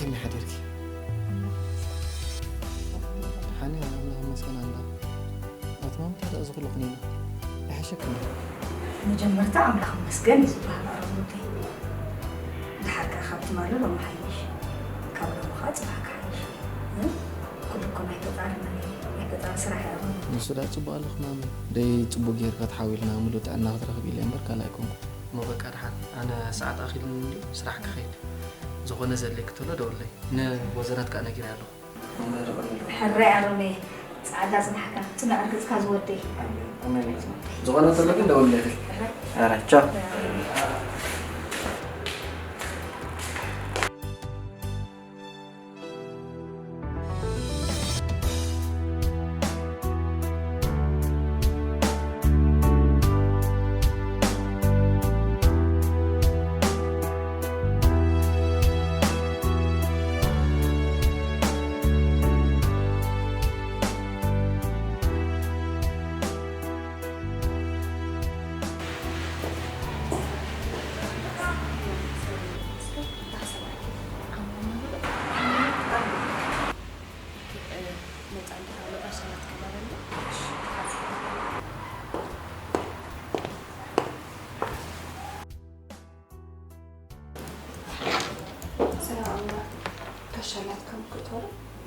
ከመይ ሓዲርኪ? ደሓን እየ፣ ኣምላኽ ይመስገን። ኣላ ኣቲ ማሚ፣ እንታይ ደኣ እዚ ኩሉ ኩኒና? ኣይሓሸክን ድዩ? መጀመርታ ኣምላኽ ይመስገን እዩ ዝበሃል፣ ኣረጉተይ። ድሓር ከኣ ካብ ትማሊ ሎሚ ሓይሽ፣ ካብ ሎሚ ከኣ ጽባሕ ክሓይሽ። እ? ኩሉ እኮ ናይ ፈጣሪ ነገር እዩ፣ ናይ ፈጣሪ ስራሕ እዩ። ኣረጉተይ። ንሱ ደኣ ጽቡቕ ኣለኹ ማሚ። ደይ ጽቡቕ ጌርካ ተሓዊልና ምሉእ ጥዕና ክትረኽብ ኢለ እምበር ካልእ ኣይኮንኩን። እሞ በቃ ደሓን፣ ኣነ ሰዓት ኣኺሉኒ እንድዩ፣ ስራሕ ክኸይድ። ዝኾነ ዘድልየኪ ተሎ ደውለይ። ንወዘናት ከኣ ነጊረያ ኣለኹ። ሕራይ ኣሮሜ፣ ጻዕዳ ጽናሕካ፣ ጽኑዕ ርግጽካ ዝወደይ። ኣሜን፣ ኣሜን። ዝኾነ ተሎ ግን ደውለይ። ሕራይ። ሕራይ፣ ቻው።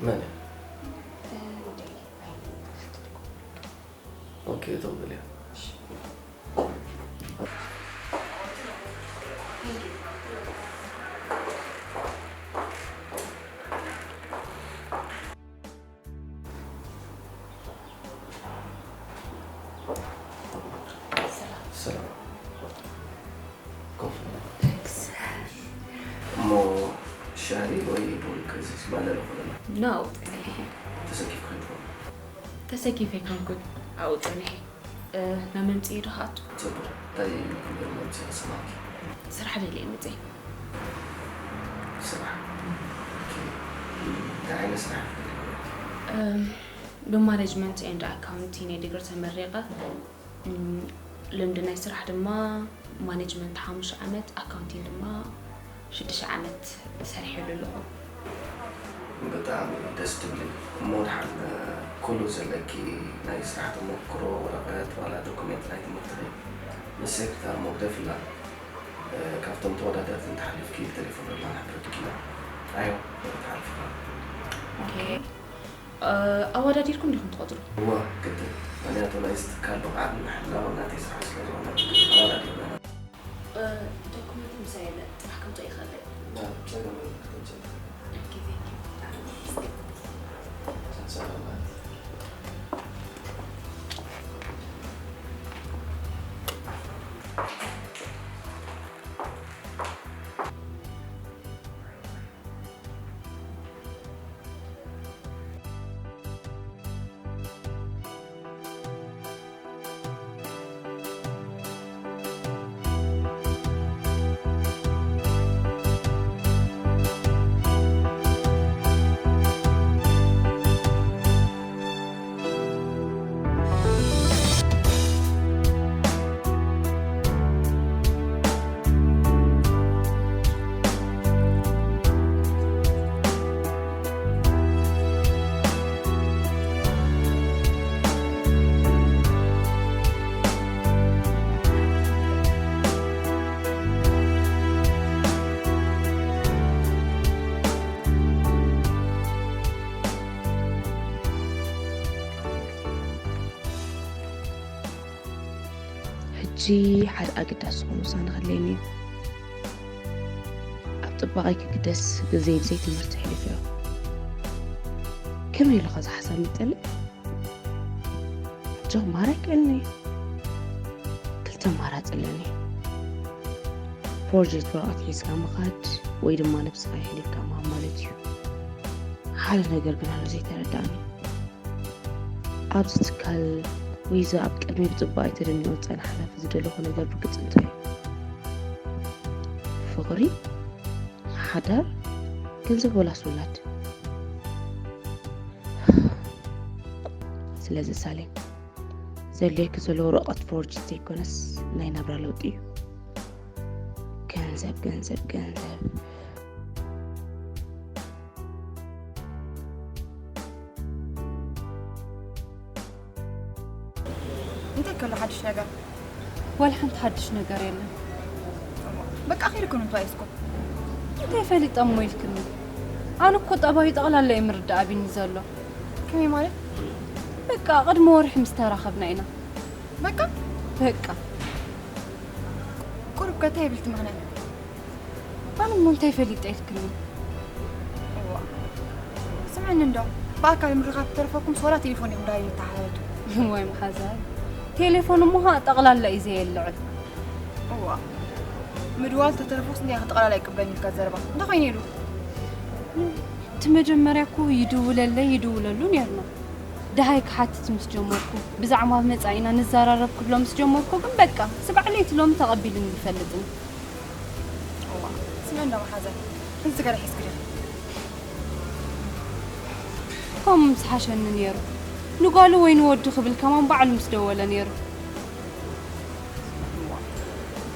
መን? ኦኬ፣ ተቕበልያ። ሰላም። ኮፍ በል። እሞ ሻሂ ወይ ቡን ክእዝዝ? ማለዳ እኮ ኣለና። ኖ፣ ኣብኡ ጸኒሐ። ተሰኪፍኪ ኣይትኾኒ? ተሰኪፈ ኣይኮንኩን፣ ኣብኡ ጸኒሐ። እ፣ ናብ መምጽኢ ዶ ክኣቱ? ጽቡቕ። እንታይ ክገብር መምጽኢ ክሰማዕኪ? ስራሕ ደልየ መጽየ። ስራሕ? ኦኬ። እንታይ ዓይነት ስራሕ ትደልዪ? እም፣ ብማኔጅመንት ኤንድ ኣካውንቲንግ እየ ዲግሪ ተመሪቐ። እም፣ ልምዲ ናይ ስራሕ ድማ ማኔጅመንት ሓሙሽተ ዓመት፣ ኣካውንቲንግ ድማ ሽዱሽተ ዓመት ሰሪሐሉ ኣለኹ። ብጣዕሚ ደስ ትብሊ። እሞ ደሓን ኩሉ ዘለኪ ናይ ስራሕ ተመክሮ፣ ወረቐት ዋላ ዶኩሜንት ናይ ትምህርትኺ ምስ ሴክሬታሪ ሞግደፍላ፣ እ፣ ካብቶም ተወዳደርቲ እንተሓሊፍኪ ብቴሌፎን ድማ ንሕብረኪ ኢና። ኣዮ፣ ትሓልፊ ኢኺ። ኦኬ። እ፣ ኣወዳዲርኩም ዲኹም ትቖጽሩ? እወ፣ ግድን። ምኽንያቱ ናይዚ ትካል ብቕዓት ንምሕላው ናተይ ስራሕ ስለ ዝኾነ ኣወዳዲርና ኢና። እ፣ ዶኩመንት ምሳይ የለን፣ ጽባሕ ከምጽኦ ይኽእል ድየ? ናብ ጸገም የለን፣ ክትምጽኢ ትኽእሊ። ኦኬ፣ ቴንክ ዩ። ብጣዕሚ ደስ ይብል። ሰላም ማለት። ሕጂ ሓደ ኣገዳሲ ዝኾነ ውሳነ ከድልየኒ እዩ። ኣብ ጥባቐይ ክግደስ ግዜይ ብዘይ ትምህርቲ ኣሕሊፈዮ። ከመይ ኢሉ ኸ እዚ ሓሳብ መጸለይ? ሕጂ ክመሃር ኣይክእልን እየ። ክልተ ኣማራጺ ኣለኒ። ፕሮጀክት ወረቐት ሒዝካ ምኻድ ወይ ድማ ነብስኻ ኣሕሊፍካ ምሃብ ማለት እዩ። ሓደ ነገር ግን ኣሎ ዘይተረድኣኒ። ኣብዚ ትካል ወይ እዚ ኣብ ቅድመይ ብጽቡቕ ኣይተደንዮን ዝጸንሐ ሓላፊ ዝደለኹ ነገር ብግልጺ እንታይ እዩ? ፍቕሪ፣ ሓዳር፣ ገንዘብ ወላስ ውላድ? ስለዚ ሳሌም፣ ዘድልየኪ ዘሎ ወረቐት ፎርጅ ዘይኮነስ ናይ ናብራ ለውጢ እዩ። ገንዘብ፣ ገንዘብ፣ ገንዘብ። እንታይ ከሎ ሓድሽ ነገር? ዋላ ሓንቲ ሓድሽ ነገር የለን። በቃ ኺድኩም እንታይ እስኩም? እንታይ ፈሊጠሞ ኢልክኒ? ኣነ እኮ ጠባዩ ጠቕላላ እዩ ምርዳእ ኣቢኒ ዘሎ። ከመይ ማለት? በቃ ቅድሚ ወርሒ ምስ ተራኸብና ኢና። በቃ በቃ ቁሩብ ከ እንታይ ይብል እቲ ምኽንያት? ኣነ እሞ እንታይ ፈሊጠ ኢልክኒ? እዋ ስምዕኒ እንዶ፣ ብኣካል ምርኻብ ተረፈኩም ሶላ ቴሌፎን እዮም ዳይ ይተሓተቱ። ወይ መሓዛይ፣ ቴሌፎን እሞ ኸዓ ጠቕላላ እዩ ዘየልዕል። እዋ ምድዋል ተተረፎስ እንታይ ክጠቕላላ ይቅበል ኢልካ ዘረባ እንታይ ኮይኑ ኢሉ? እቲ መጀመርያ እኮ ይድውለለይ ይድውለሉ ነይርና። ደሃይ ክሓትት ምስ ጀመርኩ፣ ብዛዕባ መጻኢና ንዘራረብ ክብሎ ምስ ጀመርኩ ግን በቃ ስባዕ ለይቲ ሎሚ ተቐቢሉኒ ይፈልጥን። እዋ ስምዕኒ እንዶ መሓዛይ፣ እዚ ገለ ሒዝክ ዲኺ? ከምኡ ምስ ሓሸኒ ነይሩ። ንጓሉ ወይ ንወዱ ክብል ከማን ባዕሉ ምስ ደወለ ነይሩ።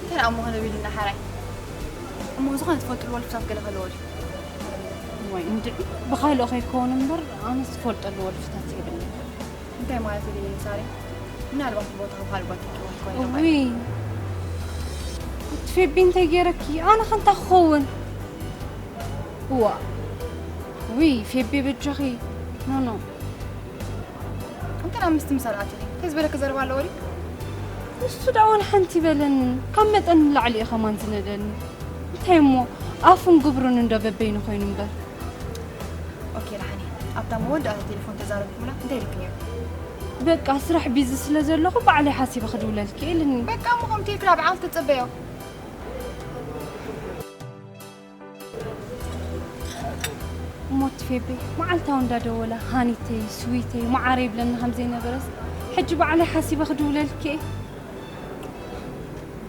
እንታይ ደኣ እሞ ክንብል ኢና ሓራይ? እሞ ዝኾነ ትፈልጥሉ ወልፍታት ገለ ከለዎ ድዩ? ወይ እንድዒ፣ ብኻልኦ ከይከውን እምበር ኣነስ ዝፈልጠሉ ወልፍታት የብለይ። እንታይ ማለት እዩ ሳሪ? ምናልባት ቦታ ካብ ካልእ ጓል ተኪቦ ክኸውን ይኽእል። ውይ እቲ ፌቢ እንታይ ገይረኪ? ኣነ ከንታ ክኸውን እዋ ውይ ፌቢ በጃኺ ኖኖ እንተ ናብ ምስትምሳል ኣትኒ እንታይ ዝበለኪ ዘረባ ኣለዎ ድዩ? ንሱ ደኣ ዋላ ሓንቲ ይበለኒ ካብ መጠን ንላዕሊ እዩ ኸማን ዝነደኒ እንታይ እሞ ኣፉን ግብሩን እንዶ በበይኑ ኮይኑ እምበር ኦኬ ደሓን እየ ኣብታ መወዳእታ ቴሌፎን ተዛረብኩምላ እንታይ ኢልክዮ? በቃ ስራሕ ቢዚ ስለ ዘለኹ ባዕለይ ሓሲበ ክድውለልኪ ኢልኒ በቃ እሞ ከምቲ ኢልክላ ብዓል ተጸበዮ እሞ እቲ ፌቤ መዓልታዊ እንዳደወለ ሃኒተይ ስዊተይ መዓረ ይብለኒ ከም ዘይነበረስ ሕጂ ባዕለይ ሓሲበ ክድውለልኪ እየ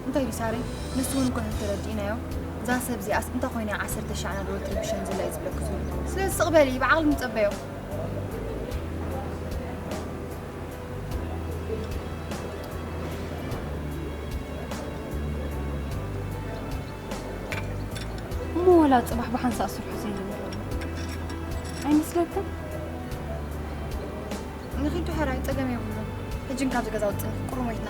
እንታይ ድዩ ሳሪ ንሱ እውን እኮ ተረዲእናዮ እዛ ሰብ እዚኣስ እንታይ ኮይና ዓሰርተ ሻዕ ናደወለት ትርብሸን ዘላ እዩ ዝብለኪ ዝብሉ ስለዚ ስቕ በሊ ብዓቕሊ ንጸበዮ እሞ ወላ ጽባሕ ብሓንሳእ ስርሑ ዘይንብረሉ ኣይመስለክን? ንኺዱ ሕራይ ጸገም የብሉን ሕጂ ካብዚ ገዛ ውጽእ ቁሩብ ሞይትና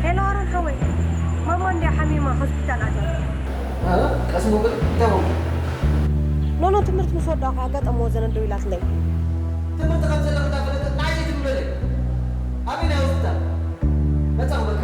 ሄሎ ኣሮን ሓወይ ማማ እንድያ ሓሚማ ሆስፒታል ኣትያ ቀስ ሞብል እንታይ ሆንኩ ኖኖ ትምህርቲ ምስ ወዳእኩ ኣጋጠሞ ዘነደው ኢላትለይ ትምህርቲ ከም ዘለኹ እንዳፈለጠት ንዓይ ዘይትምበለይ ኣበይ ናይ ሆስፒታል መጻኹ በቃ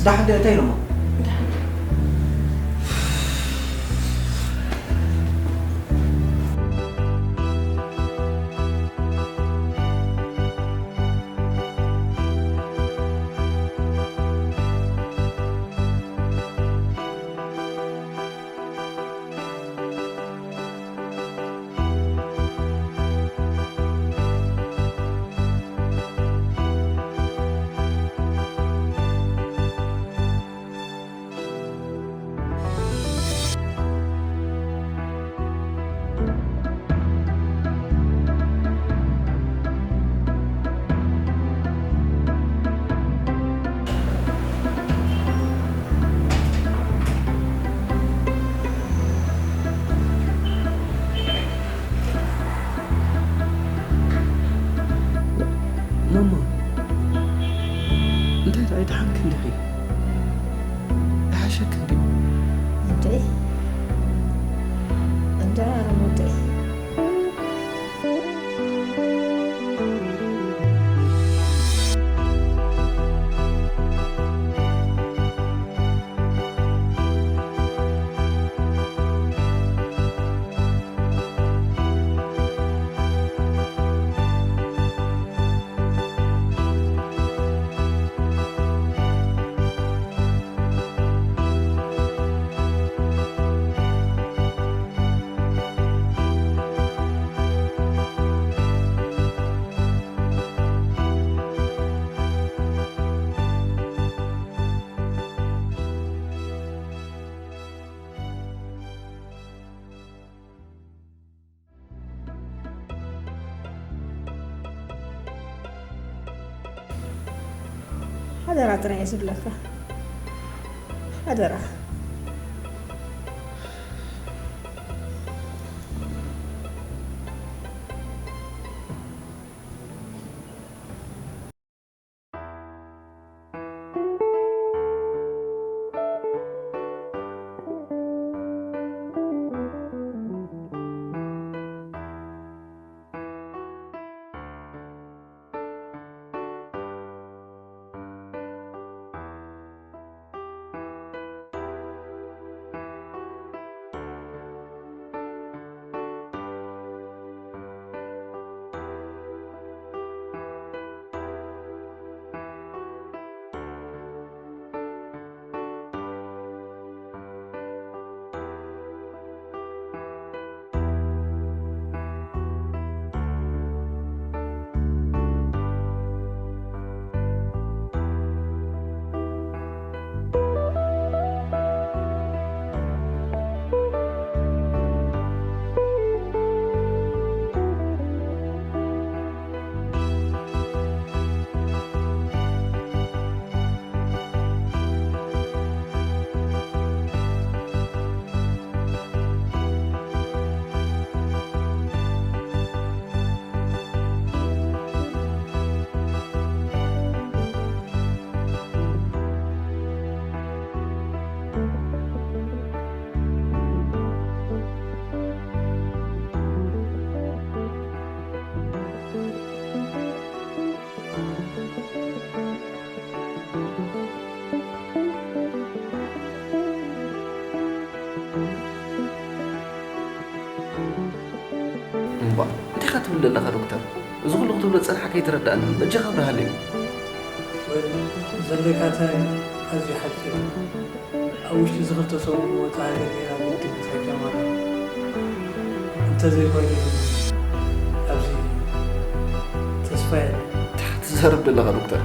ደሓን ዶ እንታይ ኢሎሞ? ማማ፣ እንታይ ደኣ ኣይደሓንክን ዲኺ? ይሓሸክን ድዩ? እንዴ፣ እንዴ፣ ኣረ ወደይ። ሓደራ ጥራይ እየ ዝብለካ። ሓደራ። እምቧ፣ እንታይ ኢኻ ትብል ዘለኻ ዶክተር? እዚ ኩሉ ክትብሎ ዝጸናሕካ ኣይተረድኣንን። በጃኻ ኣብርሃለይ። ወል፣ ዘለካ ታይም ኣዝዩ ሓጺር እዩ። ኣብ ውሽጢ እዚ ክልተ ሰሙን ወጻኢ ሃገር ጌና ግድን ክትረክያ ማለት እዩ። እንተዘይኮይኑ ግን ኣብዚ ተስፋ የለን። እንታይ ኢኻ ትዛረብ ዘለኻ ዶክተር?